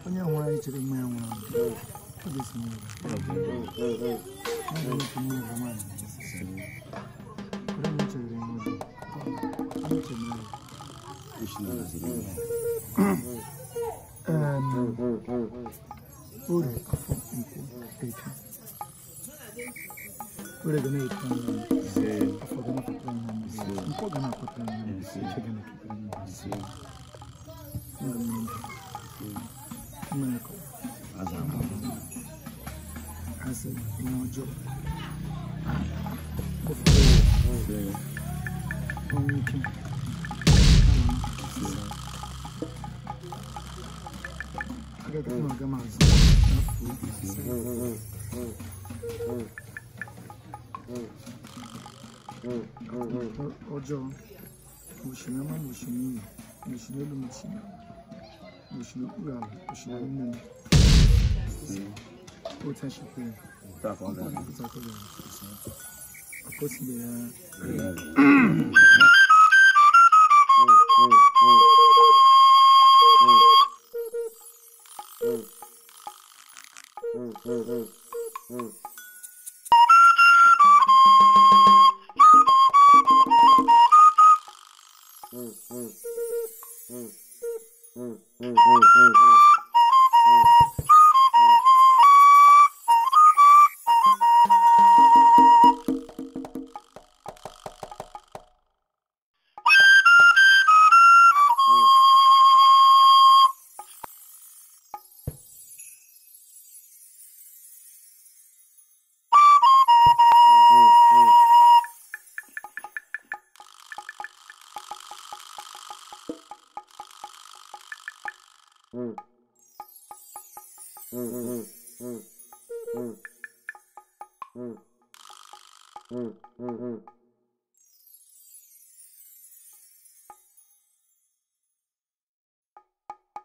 Onye nwụrụ anyị chere nwa ya nwụrụ anwụ. Ọ ga-esi n'ụlọ. Mmadụ nwoke n'ụlọ nwaanyị. Kwere na chere ihe ọjọọ. Onye chere ya. Orie, afọ, nkwọ, eke. Orie ga na-ete anyị, afọ ga na-apụtara anyị, nkwọ ga na-apụtara anyị, eke ga na-eketara anyị. Mmiri kọ. Asị ihe ọjọọ. Ọnwụ ike. Agaghị m aga m azụ n'afọ ise. Ọjọọ, moshi n'ama, moshi n'iyi, moshi n'elu, moshi n'ala, moshi n'okpuru ala, moshi na mmiri. Otu achịkwa ya. Otu aka ọ ga-adị. Akọsibe ya.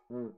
Mm.